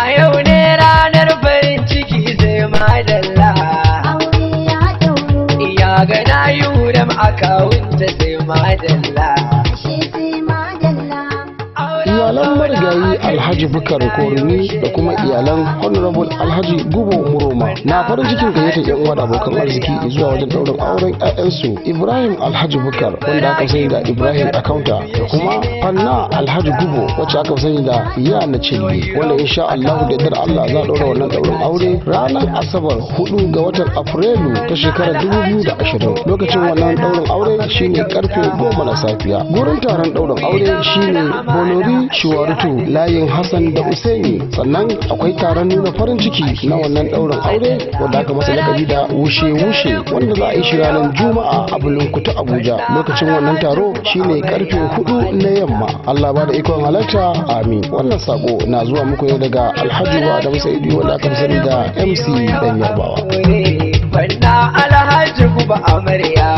A yau ne ranar farin ciki, sai madalla. Aure ya ɗauru. Ya ga na yi wurin akawunta, sai madalla. Ashe sai madalla. Iyalan marigayi Alhaji Bukar Korumi da kuma iyalan Honorable Alhaji Gubo Muroma na farin cikin gayyatar yan uwa da abokan arziki zuwa wajen ɗaurin auren 'ya'yansu Ibrahim Alhaji Bukar, wanda aka sani da Ibrahim Akaunta, da kuma Fanna Alhaji Gubo, wacce aka sani da Ya na Cilli, wanda insha Allah da yardar Allah za a ɗaura wannan ɗaurin aure ranar Asabar 4 ga watan Afrilu ta shekarar 2020. Lokacin wannan ɗaurin aure shine karfe 10 na safiya. Gurin taron ɗaurin aure shine Bolori Shuwarutu, layin Hassan da Usaini. Sannan akwai taron nuna farin ciki na wannan ɗaurin aure, wanda aka masa lakabi da wushe wushe, wanda za a yi shi ranar Juma'a a Bulunkutu, Abuja. Lokacin wannan taro shine karfe 4 na yamma. Allah ba da ikon halarta, amin. Wannan sako na zuwa muku ne daga Alhaji Adamu Sa'idu, wanda aka fi sani da MC Dan Yarbawa. Fanna Alhaji Guba amarya.